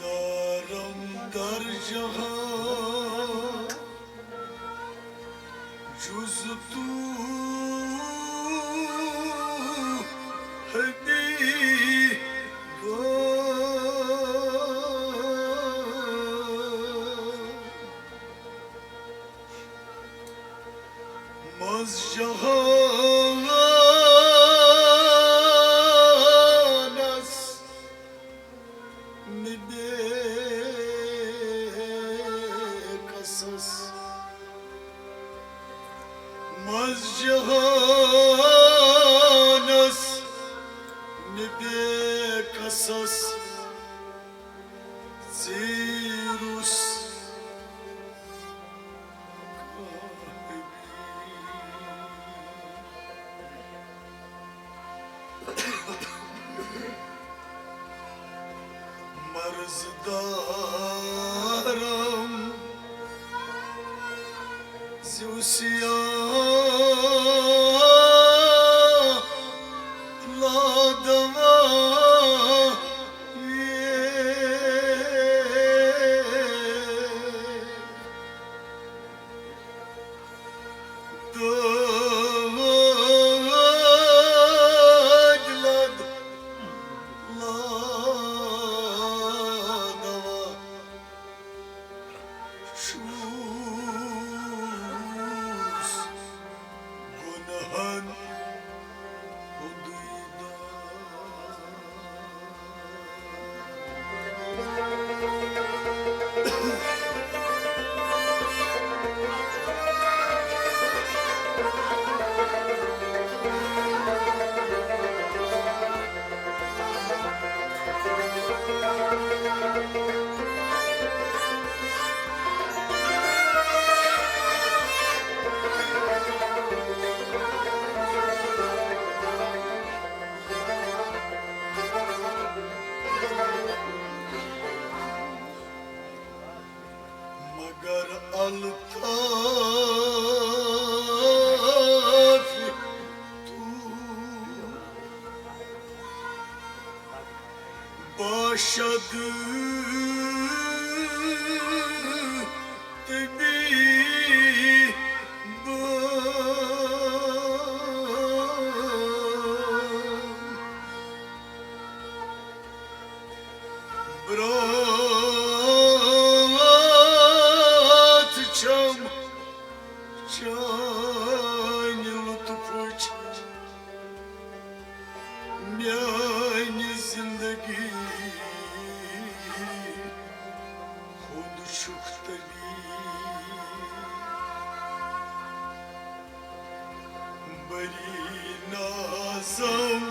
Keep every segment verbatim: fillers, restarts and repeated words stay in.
دارم در جہاں جز تو حبیبا، منٛز جہانس نہٕ بے کسس، منٛز جہانس نہٕ بے کسس، ژیٖرُس مرض دارم زیو سیاہ لا دوا۔ دٲدۍ لد لا دوا۔ چھُس گۄنہن ہُنٛدُے دوا۔ مگر الطاف تو باشد طبیب۔ برات چھم چانہِ لطفٕچ، میانہِ زندگی ہُنٛد چھُکھ طبیب۔ بری نازم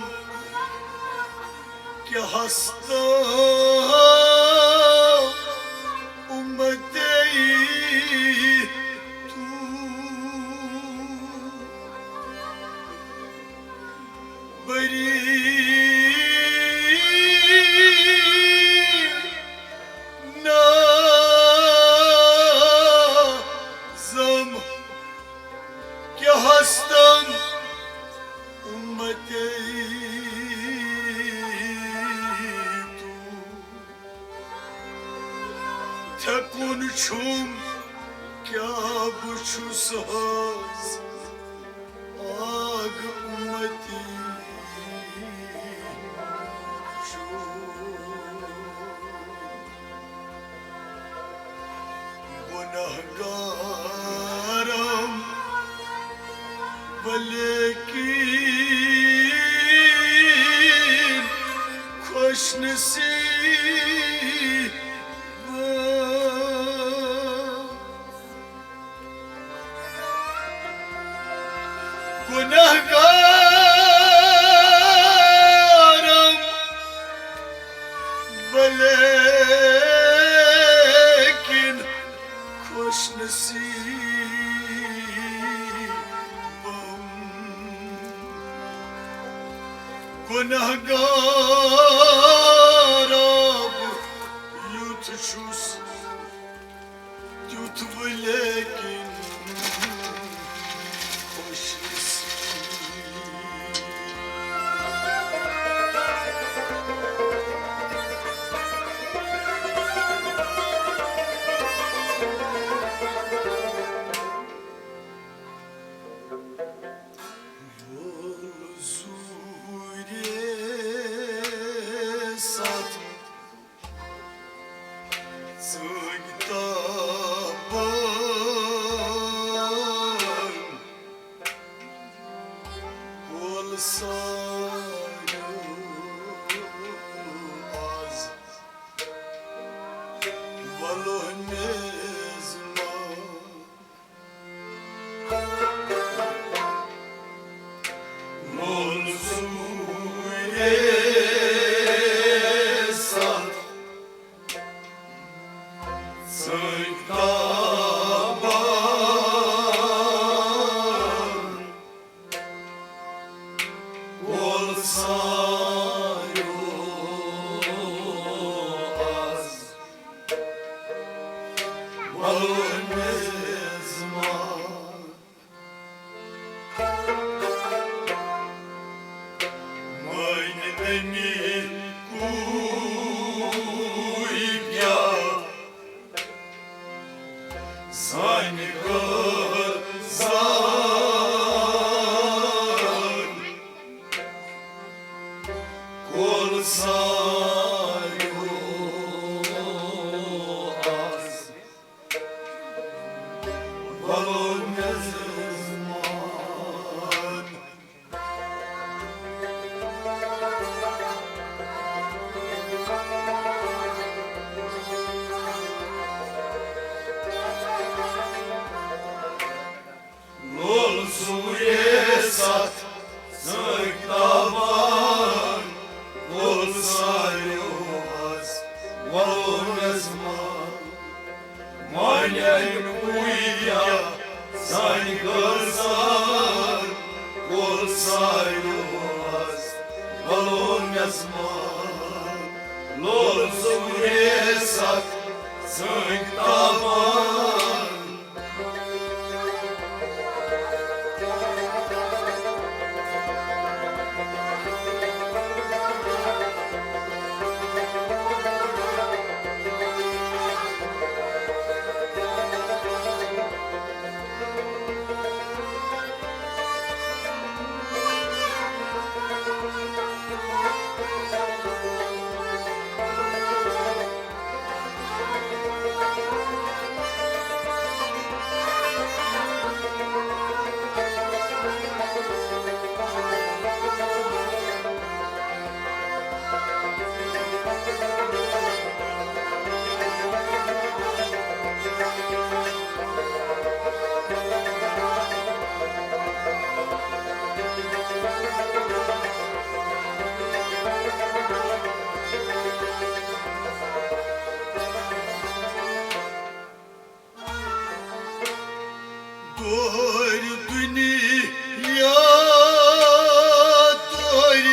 کہ ہستم امتی تو، بری نازم کہ ہستم امتی تو۔ تھکُن چھُم کیٛاہ بہٕ چھُس حظ آگ امتی چھُ۔ گناہگارم ولیکن خوش نصیب۔ گناہگارم ولیکن خوش نصیبم۔ گناہگارم یُتھ چھُس تیُتھ ولیکن خوش نصیب۔ لول سوٗرے ستھ ژٔکۍ تابان۔ کول سایو آز وَلُر میزبان۔ مٲنۍ اَمی کُے کیٛاہ سانہِ کٲر زان۔ کول سایو آز وَلُر میزبان۔ لول سوٗرے ستھ ژٔکۍ تابان۔ کول سایو آز وَلُر میزبان۔ مٲنۍ اَمی کُے کیٛاہ سانہِ کٲر زان۔ کول سایو آز وَلُر میزبان۔ لول سوٗرے ستھ ژٔکۍ تابان۔ دورِ دُنیا تورِ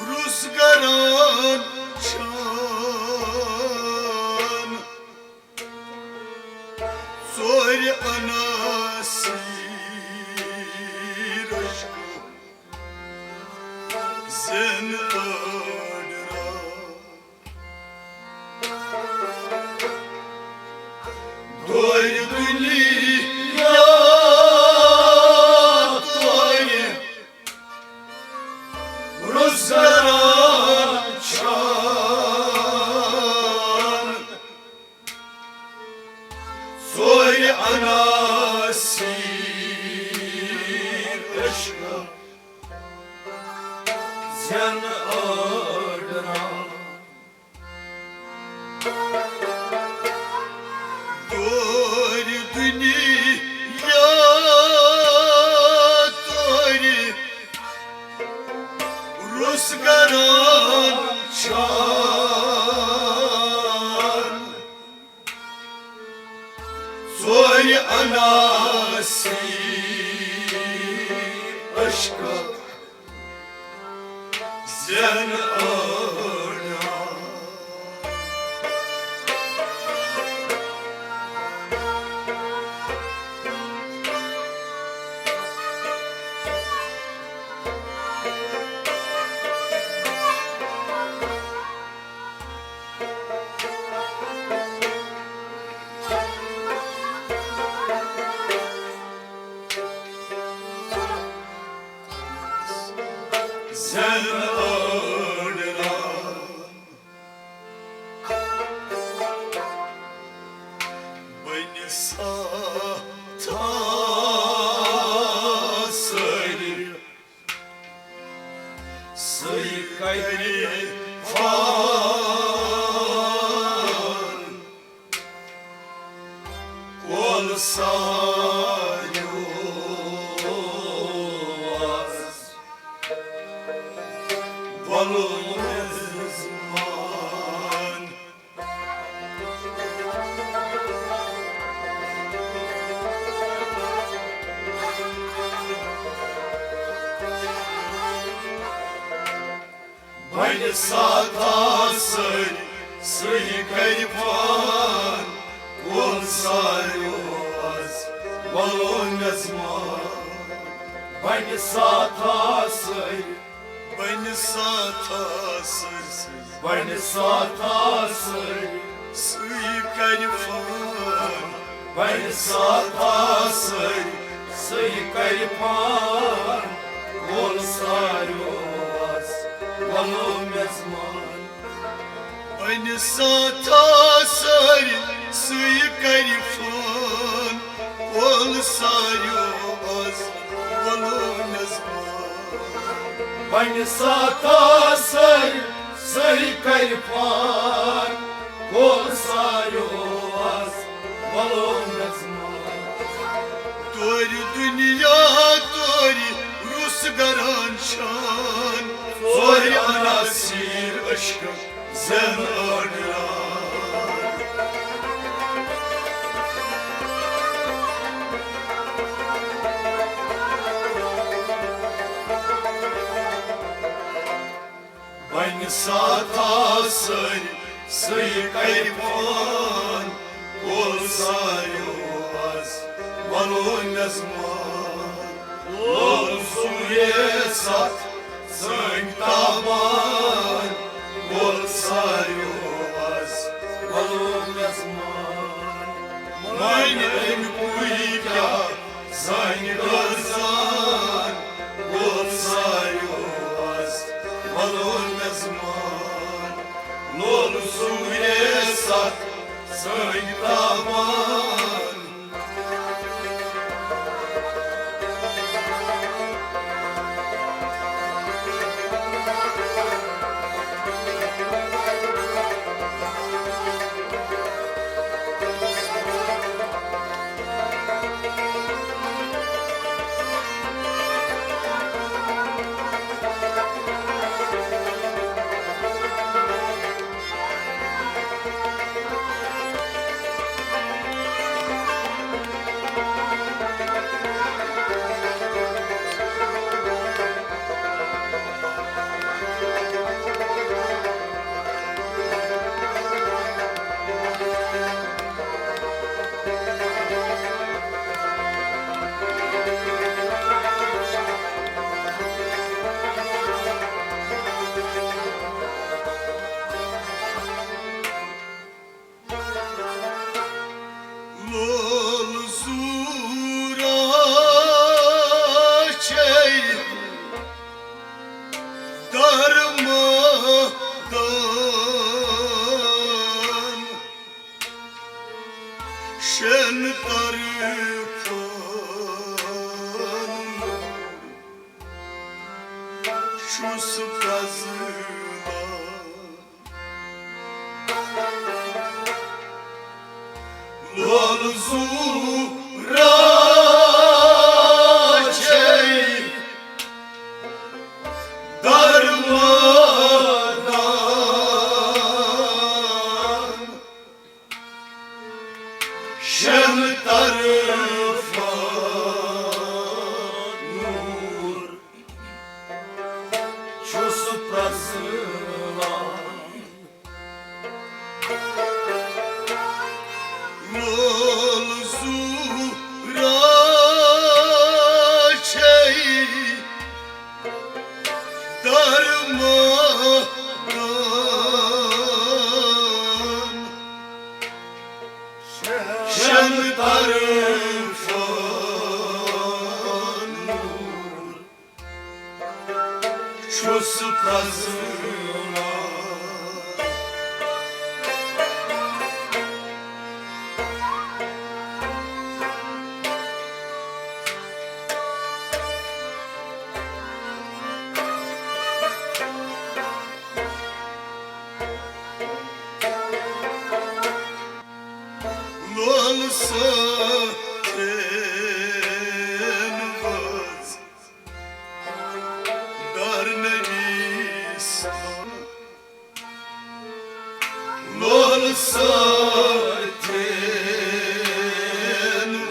رُس گران چھان۔ ژورِ عناصر عشقہٕ زین أڈران۔ دورِ دُنیا تورِ رُس گران چھان۔ ژورِ عناصر عشقہٕ زین أڈران۔ دورِ دُنیا تورِ رُس گران چھان۔ ژورِ عناصر عشقہٕ زین أڈران۔ زین أڈران۔ بنہِ ساتھا سٲری، سُے کرِ فال۔ ساروس وَلُن مِزمان۔ بنہِ ساتھ آسٲنۍ سُے کرِ فان، کول ساروس وَلُن مِزمان۔ بنہِ ساتھ آسٲنۍ، بنہِ ساتھ آسٲنۍ، بنہِ ساتھ آسٲنۍ سُے کرِ فان۔ بنہِ ساتھ آسٲنۍ سُے کرِ فان، کول ساروس وَلُن مِزمان۔ بنہِ ساتھ آسٲنۍ سُے کرِ فان، کول ساروس وَلُن مِزمان۔ بنہِ ساتھ آسٲنۍ سُے کرِ فان، کول ساروس وَلُن مِزمان۔ تورِ دُنیا تورِ رُس گران شان، ژورِ عناصر عشقہٕ زین أڑران۔ بنہِ ساتھ آسٲنۍ سُے کرِ فان، کول ساروس وَلُن مِزمان۔ لول سُے ستھ زٲنۍ تابان، کول ساروس وَلُن مِزمان۔ مانہِ اَمہِ پُے کیٛاہ زانہِ غٲر زان، کول ساروس وَلُن مِزمان۔ لول سُے ستھ زٲنۍ تابان۔ لول زورا چھے درمدان، شین طرفن چھُس پرٛزنان۔ لول زورا چھے درمدان، شین طرفن نور چھُس پرٛزنان۔ لول زورا چھے درمدان، شین طرفن نور چھُس پرٛزنان۔ لول ساتھین وٲژ درنوی سان۔ لول ساتھین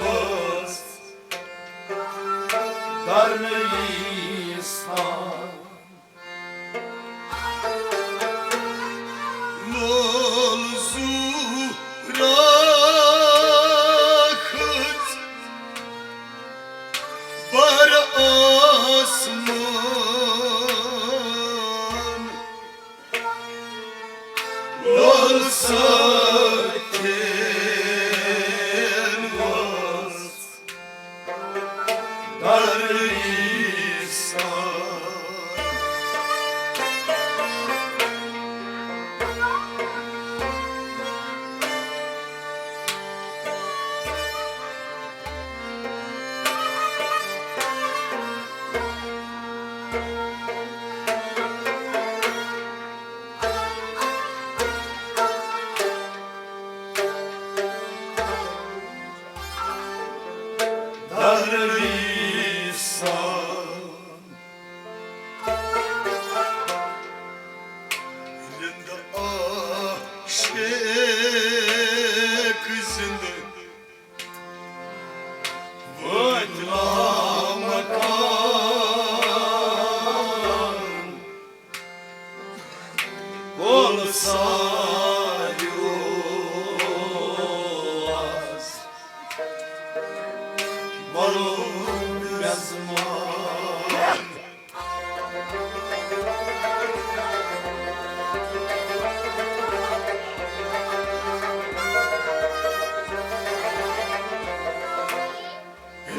وٲژ درنوی سان۔ لول زورا کھٔژ بر آسمان۔ لول ساتھین وٲژ درنوی سان۔ درنوی سان۔ رند عاشق زندٕ وٲتۍ لامکان۔ کول ساریو آز وَلُن مےٚ زمان۔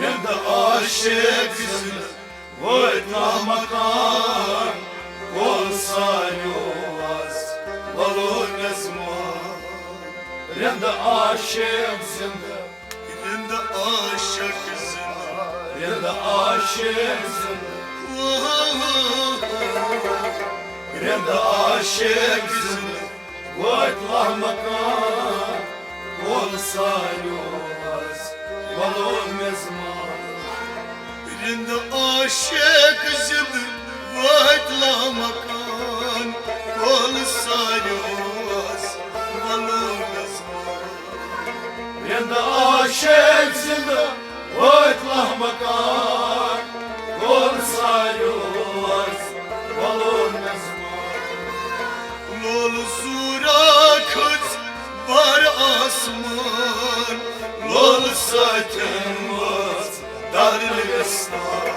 رند عاشق زندٕ وٲتۍ لامکان۔ کول ساریو آز وَلُن مےٚ زمان۔ رند عاشق زندٕ۔ رند عاشق زندٕ۔ رند عاشق زندٕ۔ رند عاشق زندٕ۔ وٲتۍ لامکان۔ کول ساریو آز وَلُن مےٚ زمان۔ رند عاشق زندٕ وٲتۍ لامکان۔ کول ساریو آز وَلُن مےٚ زمان۔ رند عاشق زندٕ وٲتۍ لامکان۔ کول ساریو آز وَلُن مےٚ زمان۔ لول زورا کھٔژ بر آسمان۔ لول ساتھین وٲژ درنوی سان۔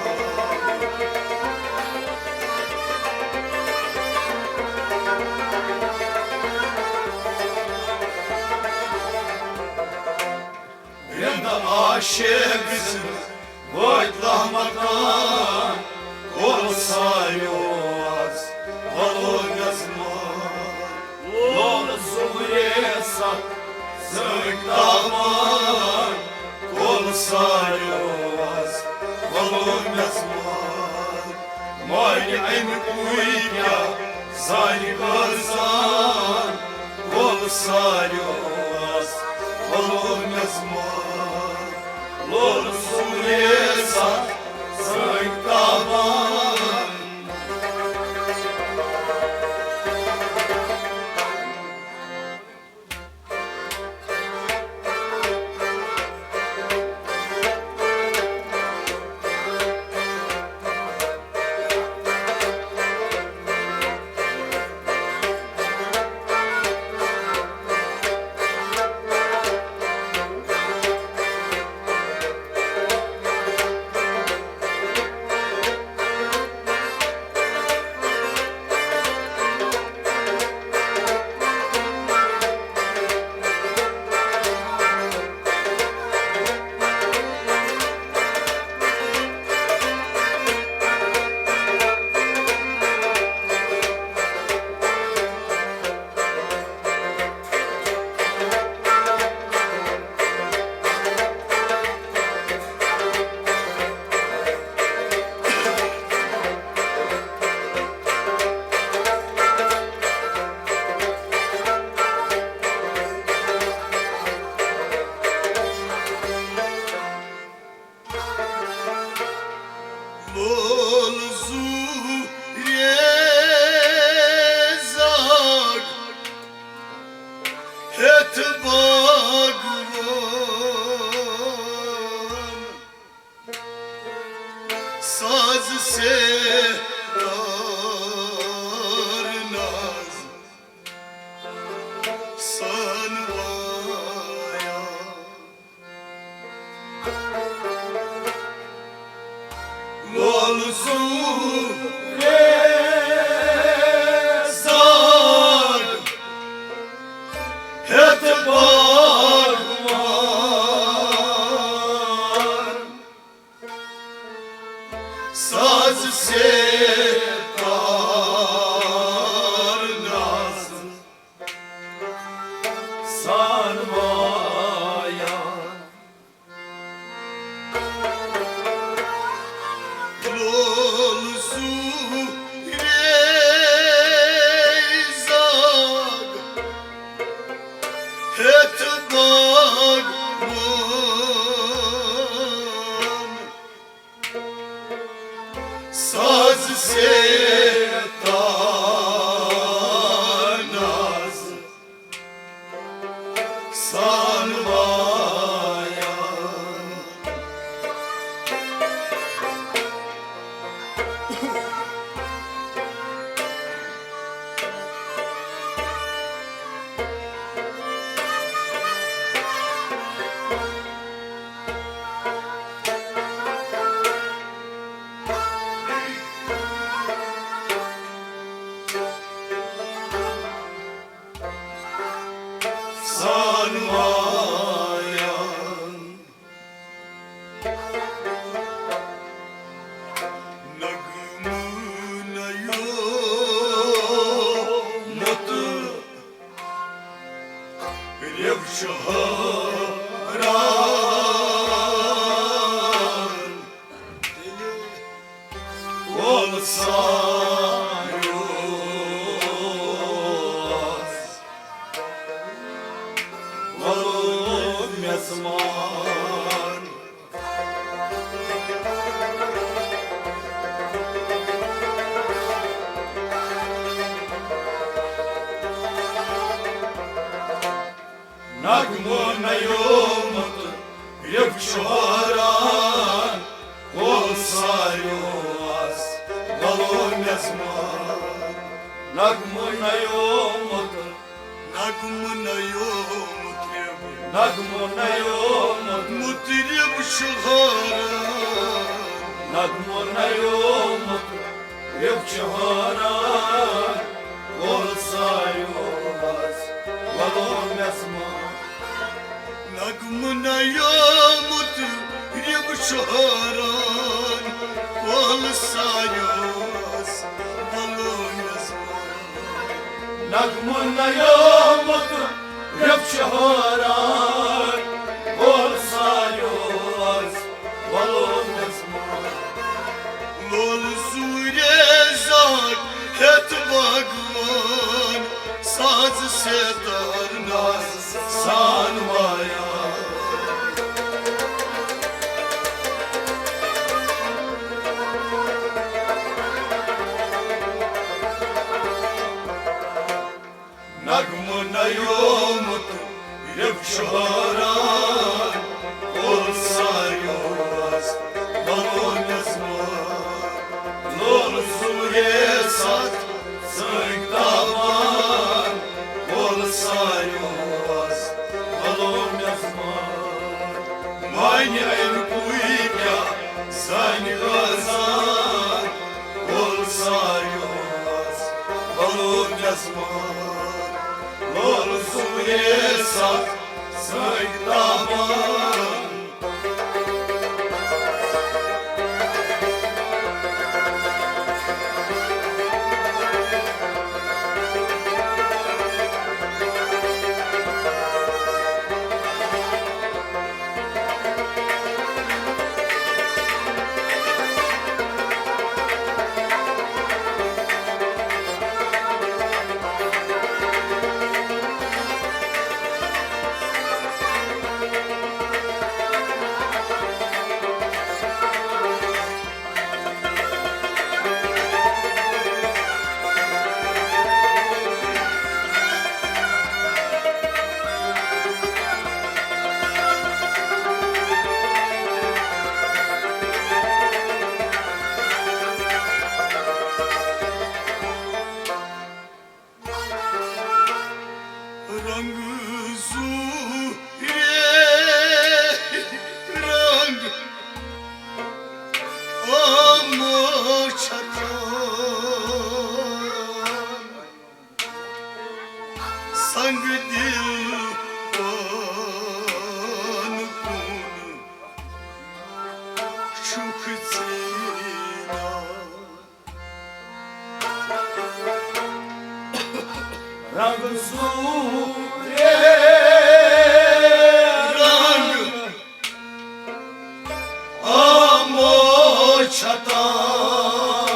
رند عاشق زندٕ وٲتۍ لامکان۔ کول ساریو آز وَلُن مےٚ زمان۔ لول زورے ستھ زٲنۍ تاوان۔ کول ساریو آز وَلُن مےٚ زمان۔ مانہِ اَمہِ کُے کیٛاہ زانہِ کٲژَن۔ کول ساریو آز وَلُن مےٚ زمان۔ لول زورے ستھ زٲنۍ تاوان۔ باغوان ساز سے تار ناز سان وایا۔ لول سو رے ساگ ہیت باغوان ساز سے تار ناز سان وایا۔ لول سو رے زاگ ہیت باغوان ساز سے تار ناز سان وایا۔ سان وایا۔ نغمہٕ نیومُت ریو چھُ حٲران۔ وول ساروس، وول میزبان۔ نغمہٕ نیومُت ریو چھُ حٲران، وول ساروس، وول میزبان۔ نغمہٕ نیومُت، نغمہٕ نیومُت ریو، نغمہٕ نیومُت مُت ریو چھُ حٲران۔ نغمہٕ نیومُت ریو چھُ حٲران، وول ساروس، وول میزبان۔ نغمہٕ نیومُت ریو چھُ حٲران، وول ساروس، وول میزبان۔ نغمہٕ نیومُت ریو چھُ حٲران، وول ساروس، وول میزبان۔ لول زوٗرے زاگ ہیت باغوان، ساز سے تار ناز سان وایا۔ نغمہٕ نیومُت ریو چھُ حٲران، وول ساروس، وول میزبان۔ لول زوٗرے ستھ سٲنۍ تاوان، وول ساروس، وول میزبان۔ مانہِ أنٛدۍ پٔکۍ کیٛاہ زانہِ غزل، وول ساروس، وول میزبان۔ لول زوٗرے ستھ سٲنۍ تاوان۔ چھُکھ ژینا۔ رنگ زورے رنگ آمو چھتان۔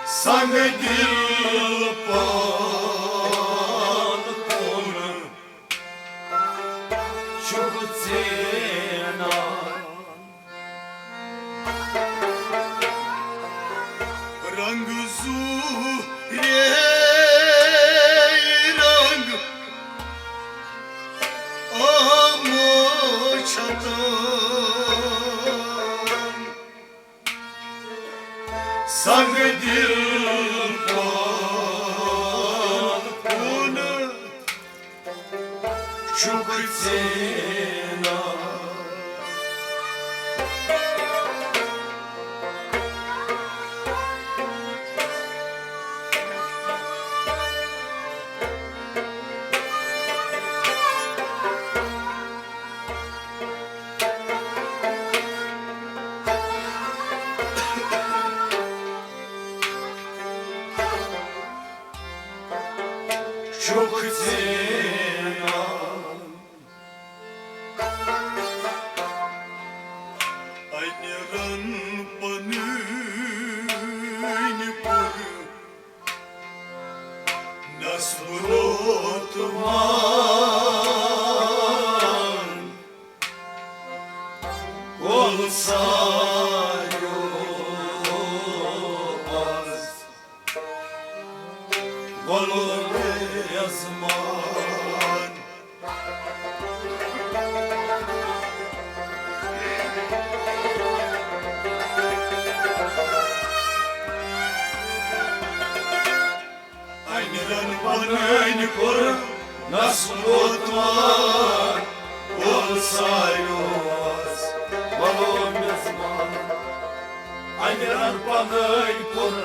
سنگ دل پان کن چھُکھ ژینا۔ رنگ زورے رنگ آمو چھتان۔ سنگ دل پان کن چھُکھ ژینا۔ چھُکھ ژینا۔ اَنہِ رن پنٕنۍ پُر نصب لوتوان۔ کول ساریو از وَلُر یزمان۔ اَنہِ رن پنٕنۍ کوٚر نصب لوتوان۔ کول ساریو از وَلُر یزمان۔ اَنہِ رن پنٕنۍ کوٚر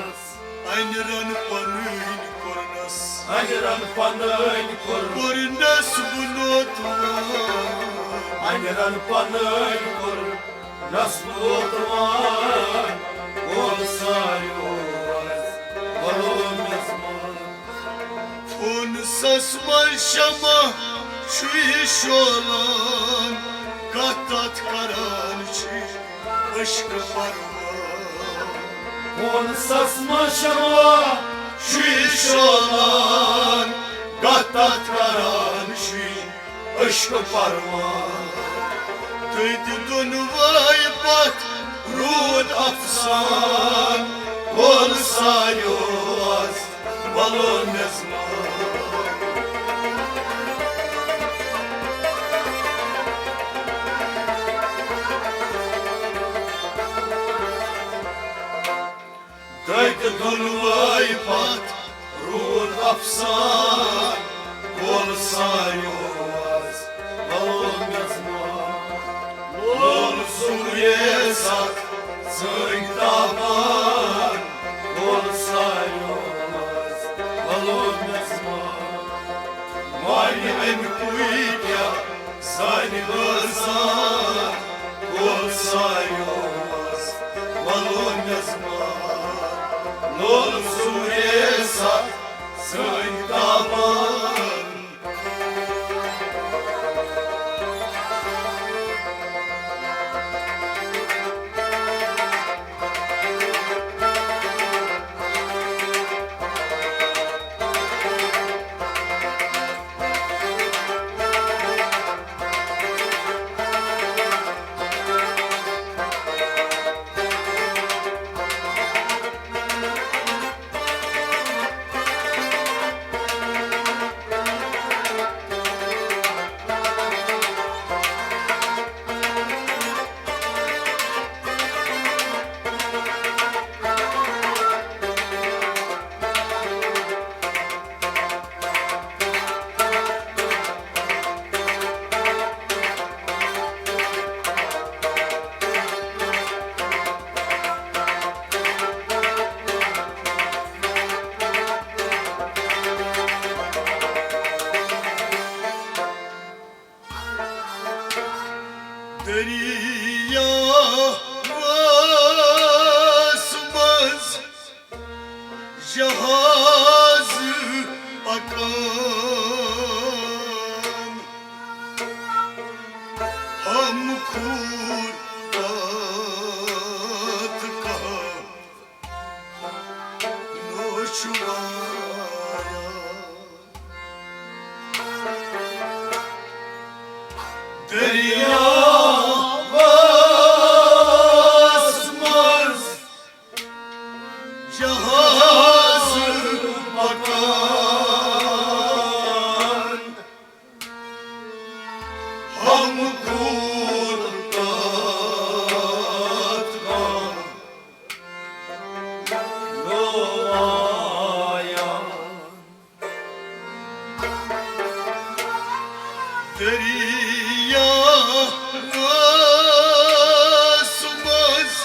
اَنہِ رن پنٕنۍ کوٚرنس۔ اَنہِ رن پنٕنۍ کوٚر۔ کوٚرنس بُنوتوان۔ اَنہِ رن پنٕنۍ کوٚرنس بُنوتوان۔ کول ساریو از وَلُر یزمان۔ فونسس منٛز شمع چھُے شولان، کتھ تتھ کران چھُے عشق پروان۔ فونسس منٛز شمع چھُے شولان، کتھ تتھ کران چھُے عشق پروان۔ تُہۍ تہِ دۄنوَے پتھ روٗد افسان، کول ساریو از وَلُر یزمان۔ تتہِ دۄنوَے پتھ روٗد افسان، کول ساریو از وَلُر یزمان۔ لول سوریس اتھ سٲنۍ تاوان، کول ساریو از وَلُر یزمان۔ وانہِ امہِ کُے کیٛاہ سانہِ بٲژن، کول ساریو از وَلُر یزمان۔ لول سوریس اتھ سٲنۍ تاوان۔ دٔریاوَس منٛز جہاز پکان، ہم کھوٗر تتھ کانٛہہ نوشوایا۔ دٔریاوَس منٛز جہاز پکان، ہم کھوٗر تتھ کانٛہہ نوشوایا۔ دٔریاوَس منٛز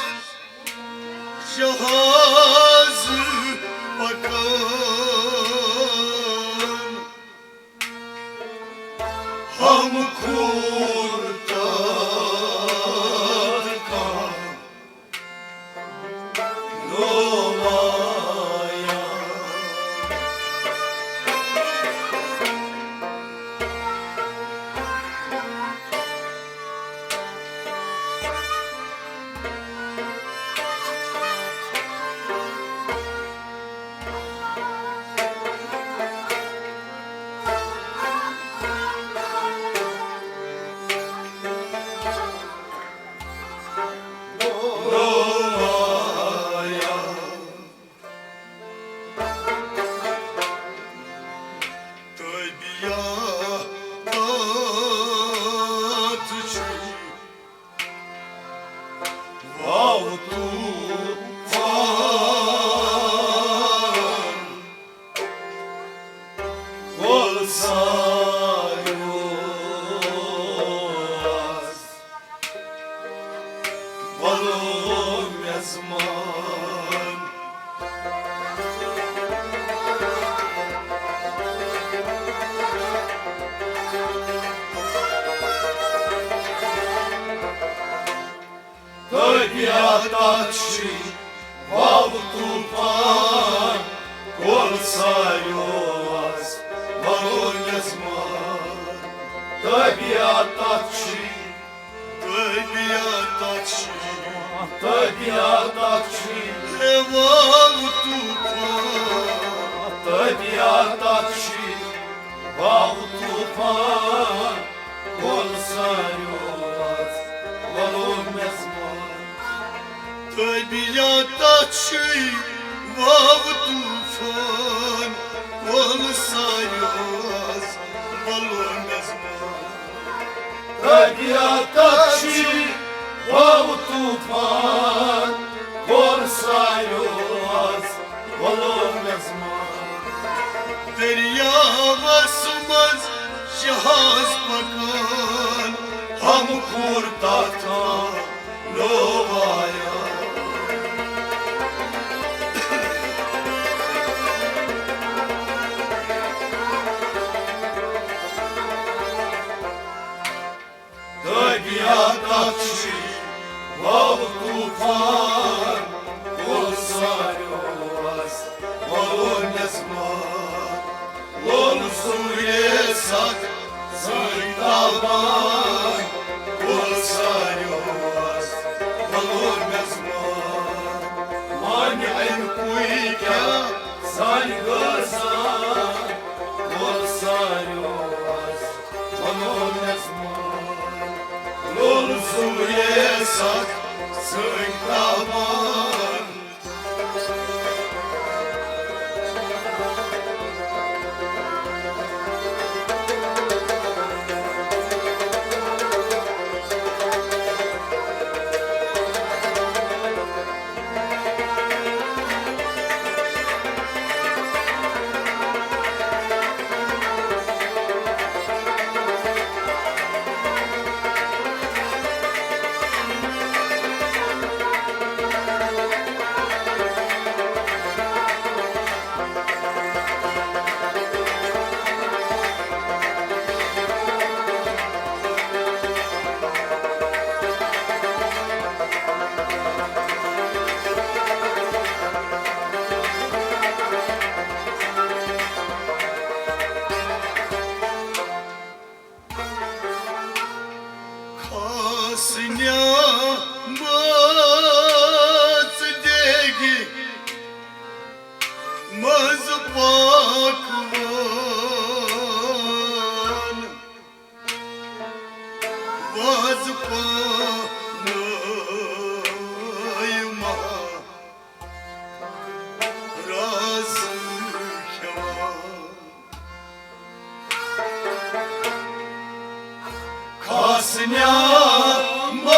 جہاز پکان، ہم کھوٗر تتھ کانٛہہ نوشوایا۔ طبیعت چھِ واو طوفان، کۄل ساروس وَلو میزبان۔ طبیعت چھِ واو طوفان، کۄل ساروس وَلو میزبان۔ طبیعت چھِ، طبیعت چھِ، طبیعت چھِ واو طوفان۔ طبیعت چھِ واو طوفان، کۄل ساروس وَلو میزبان۔ طبیعت چھِ واو طوفان، کۄل ساروس وَلو میزبان۔ طبیعت چھِ واو طوفان، کۄل ساروس وَلو میزبان۔ دٔریاوَس منٛز جہاز پکان، ہم کھوٗر تتھ کانٛہہ نوشوایا۔ طبیعت چھِ واو طوفان، کۄل ساروس وَلو میزبان۔ لول سوریسک سٲنۍ تابان، کۄل ساروس وَلو میزبان۔ وۄنۍ اَمہِ کُے کیٛاہ سانہِ گژھان، کۄل ساروس وَلو میزبان۔ لول سوریسک سٲنۍ تابان۔ نعمت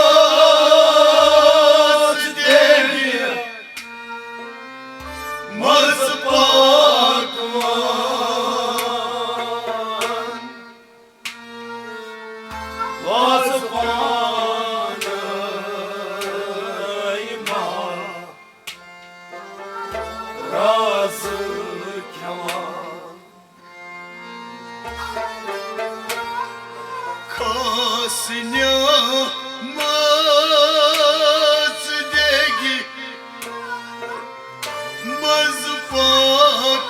دیوی منٛز پاکوان۔ وازٕ پانَے ماہ رازٕ کھٮ۪وان۔ خاص نعمت دیگی منٛز پاک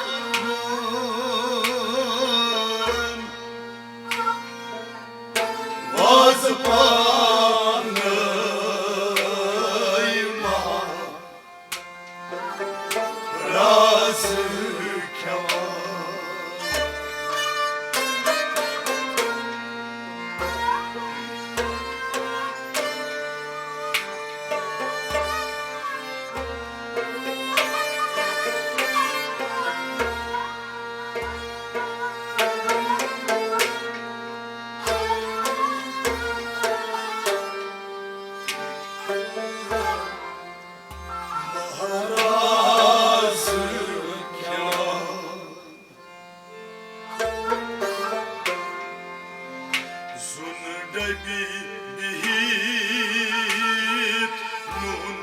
وازٕ پانَے ماہ رازٕ کھٮ۪وان۔ مہراز کھٮ۪وان۔ زُن ڈبی بِہِتھ نوٗن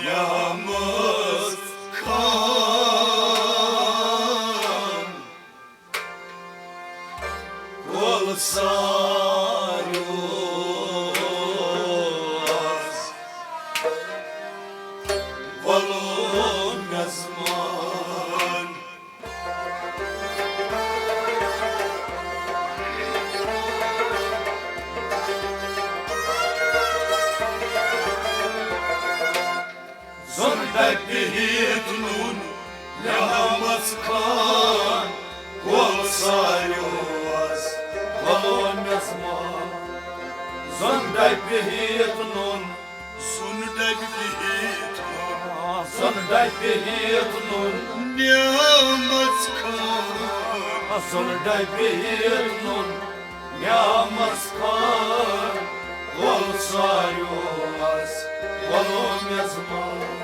نعمت خان۔ کۄل ساریو آز وَلو میزبان۔ زُن ڈبہِ بِہِتھ نوٗن نعمت خان۔ کۄل ساریو آز وَلو میزبان۔ زُن ڈبہِ بِہِتھ نوٗن۔ زُن ڈبہِ بِہِتھ نوٗن۔ زُن ڈبہِ بِہِتھ نوٗن۔ نعمت خان۔ زُن ڈبہِ بِہِتھ نوٗن۔ نعمت خان۔ کۄل ساریو آز وَلو میزبان۔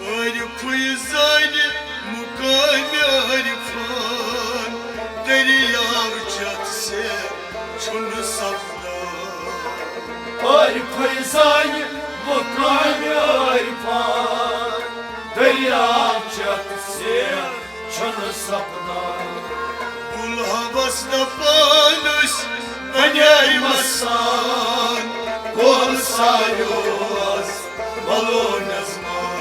عارفٕے زانہِ مُقامِ عارفان، دٔریاو چٮ۪تھ سیر چھُنہٕ سپدان۔ عارفٕے زانہِ مُقامِ عارفان، دٔریاو چٮ۪تھ سیر چھُنہٕ سپدان۔ گُل ہوس دپان أسۍ بنے مستان، کۄل ساریو آز وَلو میزبان۔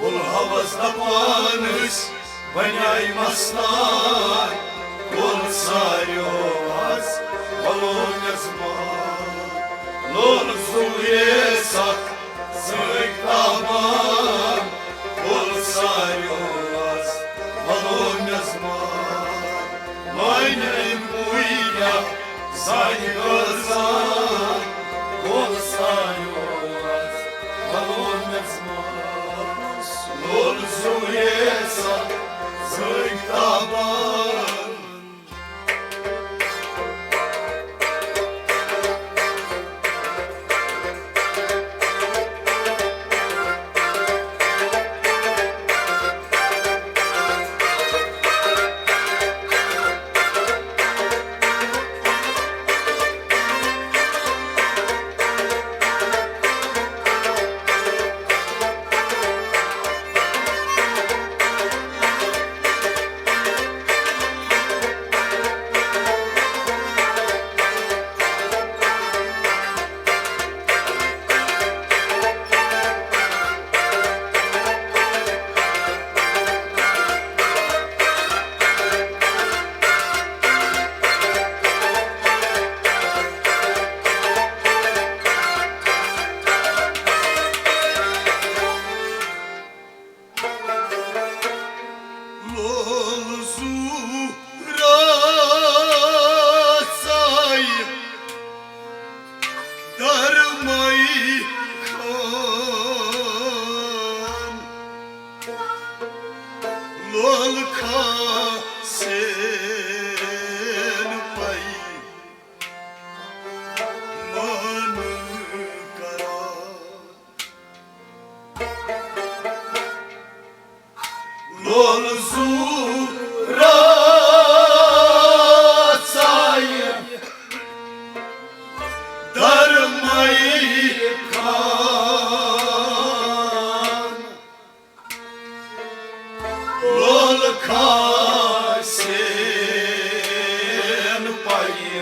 گُل ہوس دپان أسۍ بنے مستان، کۄل ساریو آز وَلو میزبان۔ لول زُوے سَتھ سۭتۍ تابان، کۄل ساریو آز وَلو میزبان۔ مانہِ أمۍ پوٗریا سانہِ غٲرزان، کۄل ساریو آز وَلو میزبان۔ لول زُوے سَتھ سۭتۍ تابان۔ لول زورا ژایہِ درمائی خان۔ لول کھاسین پائی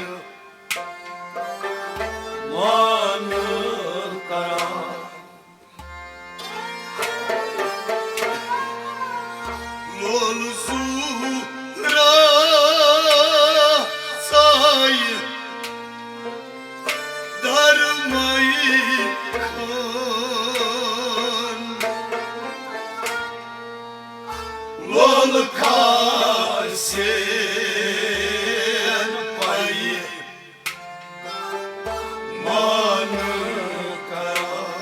مان کران۔ لول زورا ژایہِ درمائی خان۔ لول کھاسین پائی مان کران۔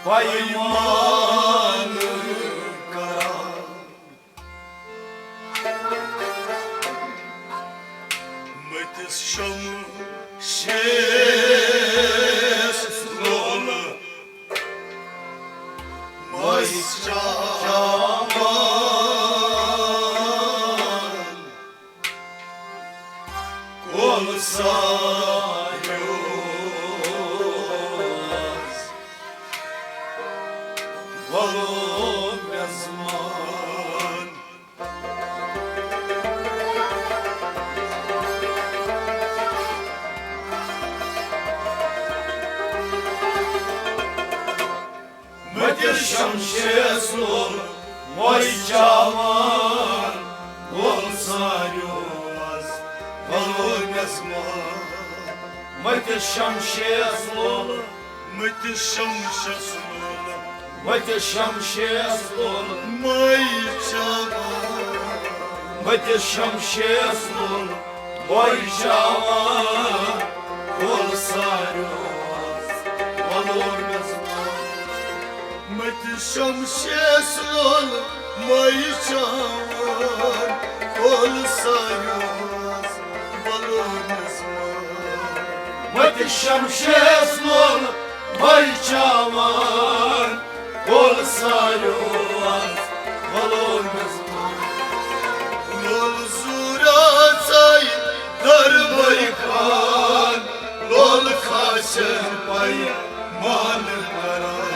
پیمان کران۔ مٔتِس شمشیرس لول مٔسۍ چاوان۔ کول ساریوس وَلو مےٚ زمان۔ مٔتِس شمشیرس لول مٔسۍ چاوان۔ کول ساریوس وَلو مےٚ زمان۔ مٔتِس شمشیرس لول، مٔتِس شمشیرس لول، مٔتِس شمشیرس لول مٔسۍ چاوان۔ مٔتِس شمشیرس لول مٔسۍ چاوان۔ کول ساریوس وَلو مےٚ زمان۔ مٔتِس شمشیرس لول مٔسۍ چاوان۔ کول ساریوس وَلو مےٚ زمان۔ مٔتِس شمشیرس لول مٔسۍ چاوان۔ کول ساریوس وَلو مےٚ زمان۔ لول زورا ژایہِ درمائی خان۔ لول کھاسین پیمان کران۔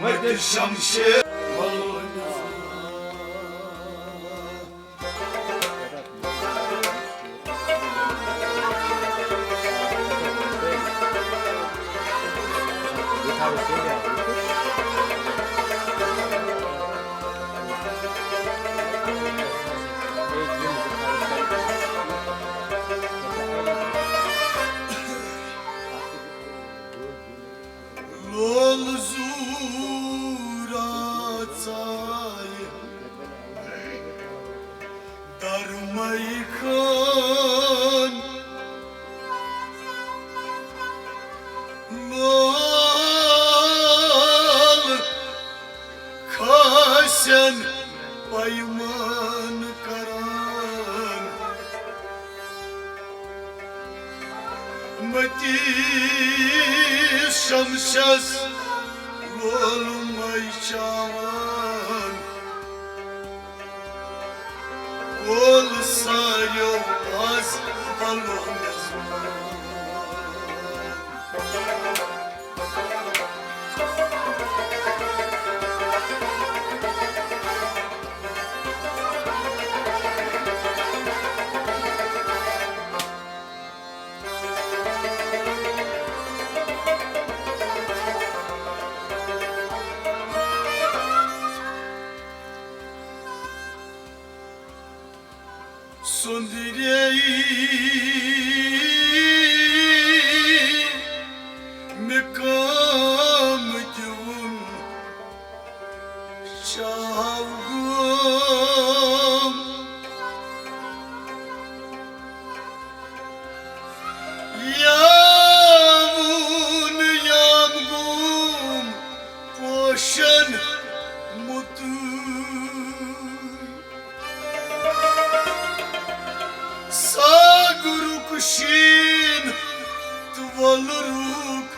مٔتِس شمشیرس لول لول زورا ژایہِ درمائی خان۔ لول کھاسین پیمان کران۔ مٔتِس شمشیرس لول مٔسۍ چاوان۔ کول ساریوس وَلو مےٚ زمان۔ سوٚنٛدرے مےٚ کٲم دِوُن۔ ساگرُک شیٖن تہٕ وۄلرُک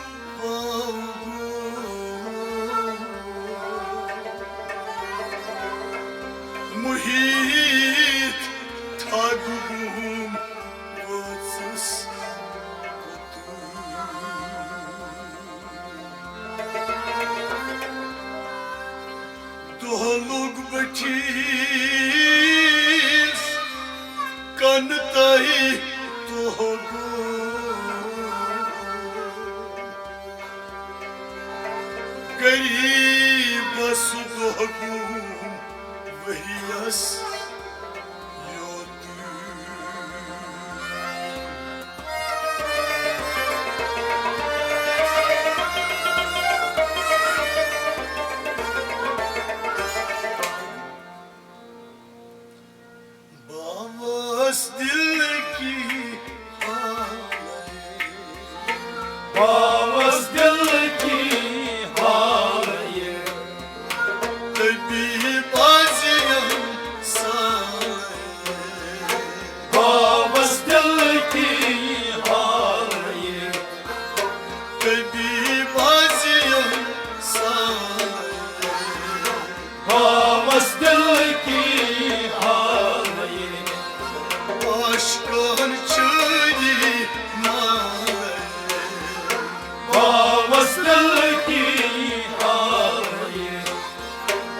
واوٕ۔ محیط تھاگُن وٲژٕس کوٚت۔ دۄہ لوٚگ بٔٹھِس کَنہٕ تَے دۄہ گوٚو۔ غریٖبَس دۄہ گوٚو ؤریَس یوت۔ باوس دل کی حالے، باوس دل کی حالے، طبیب عظیم سالے۔ باوس دل کی حالے، طبیب عظیم سالے۔ باوس دل کی حالے، عاشقن چٲنی نالے۔ باوس دل کی حالے،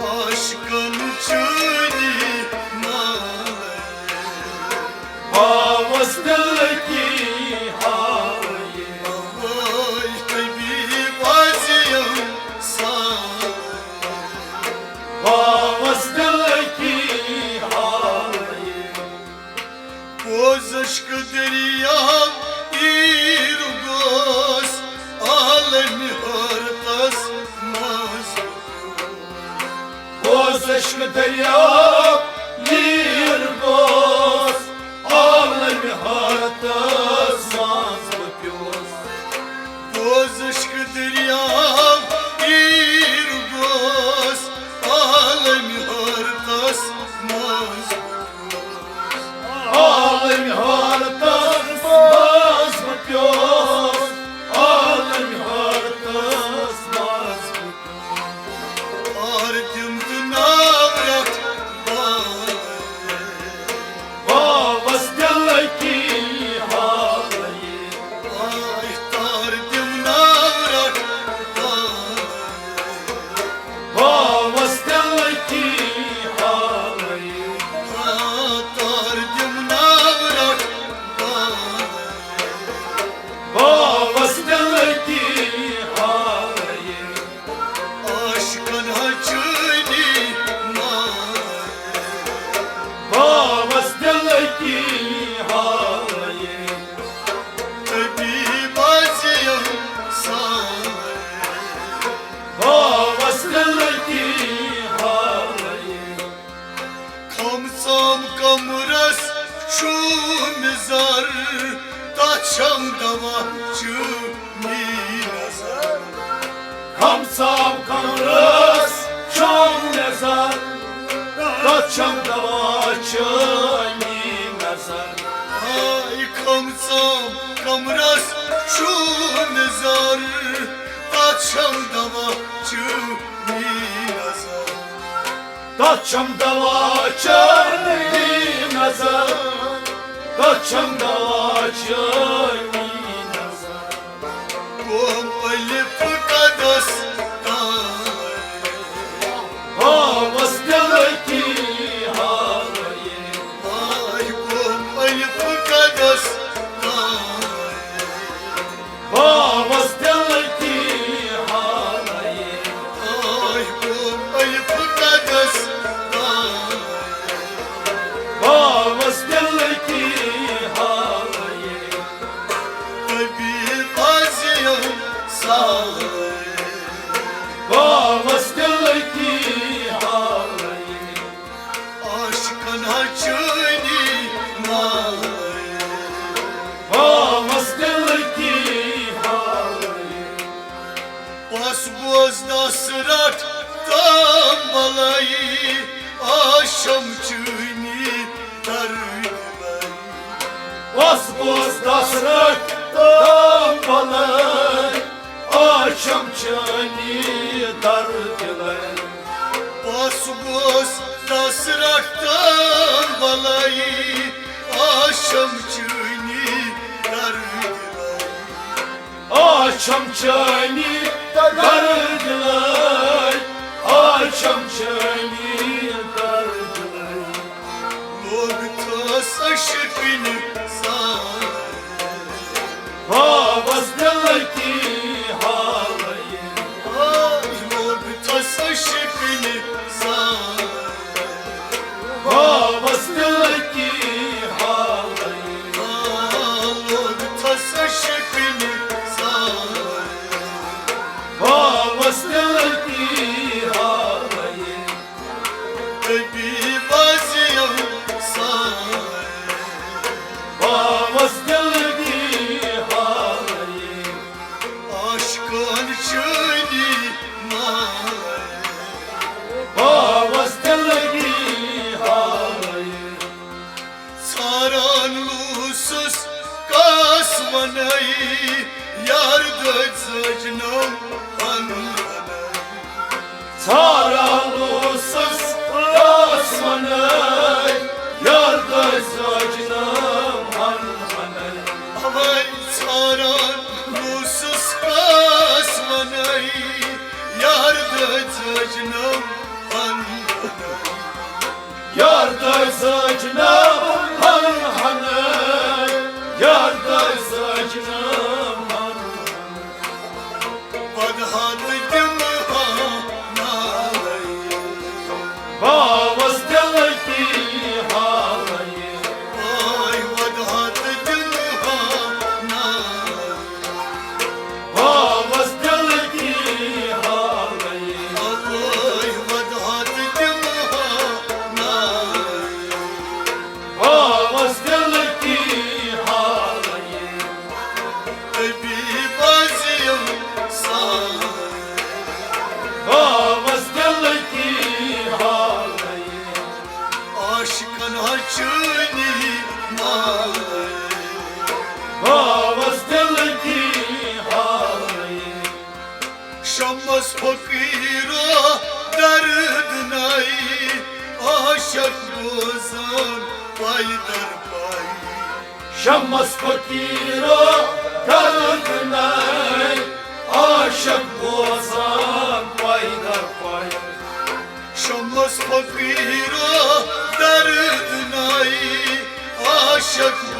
عاشقن چٲنی نالے۔ باوس دل کی حالے، اوے طبیب عظیم سالے۔ باوس دل کی حالے، بوز اشک دریا تیر گوس عالم حیرتس منٛز۔ بوز اشک دریا تیر گوس عالم حیرتس منٛز بہٕ پیوس۔ بوز اشک دریا تیر گوس عالم حیرتس منٛز۔ عالم حیرتس منٛز بہٕ پیوس، عالم حیرتس منٛز بہٕ پیوس۔ تار تِم تہٕ ناو رٹھ بالے۔ باوس دل کی حالے۔ آے تار تِم ناو رٹھ بالے۔ باوس دل کی حالے۔ آ، تار تِم ناو رٹھ بالے۔ باوس دل کی حالے۔ عاشقن ہا چٲنی نالے۔ باوس دل کی حالے۔ طبیب عظیم سالے۔ باوس دل کی حالے۔ کھم ژام کمرس چھُ مےٚ زر، تتھ چھم دوا چٲنی نظر۔ کھم ژام کمرس چھُ مےٚ زر، تتھ چھم دوا چٲنی نظر۔ ہاے کھم ژام کمرس چھُ مےٚ زر، تتھ چھم دوا چٲنی نظر۔ تتھ چھم دوا چٲنی نظر، تتھ چھم دوا چٲنی نظر۔ قوم الف قدس تام۔ باوس دل کی حالے۔ آے قوم الف قدس تام۔ باوس دل کی حالے۔ آے قوم الف قدس تام۔ باوس دل کی حالے۔ طبیب عظیم سالے۔ باوس دل کی حالے۔ عاشقن ہا چٲنی نالے۔ باوس دل کی حالے۔ پس بوز دس رٹھ تام بلے، آشم چٲنی تر دلے۔ پس گوس دس رٹھ تام بلے، آشم چٲنی در دلے۔ پس گوس دس رٹھ تام بلے، آشم چٲنی در دلے۔ آشم چٲنی در دلے، آشم چٲنی در دلے۔ لوگ تھس عشقن سان، باوس دل کی حالے۔ لوگ تھس عشقن سان، باوس دل کی حالے۔ لوگ تھس عشقن سان، باوس دل کی حالے۔ طبیب عظیم سان، باوس دل کی حالے۔ عاشقن چٲنی نالے، باوس دل کی حالے۔ ژھاران اوسُس کس ونے، یار دٔدۍ زٲجنم ہن ہنے۔ ژھاران اوسُس کس ونے، یار دٔدۍ زٲجنم ہن ہنے۔ اوے ژھاران اوسُس کس ونے، یار دٔدۍ زٲجنم ہن ہنے۔ یار دٔدۍ زٲجنم ہن ہنے، یار دٔدۍ زٲجنم ہن ہنے۔ پد ہتھ دِمہٕ ہا نالے، باوس دل کی حالے۔ آے ودہت دِمہٕ ہا نالے، باوس دل کی حالے۔ آے ودہت دِمہٕ ہا نالے، باوس دل کی حالے۔ طبیب عظیم سان، باوس دل کی حالے۔ عاشقن ہا چٲنی نالے، باوس دل کی حالے۔ شمس فقیرو درد نائی، عاشق بوزان پائی در پائی۔ شمس فقیرو درد نائی، عاشق بوزان پائی در پائی۔ شمس فقیرو درد نائی، عاشق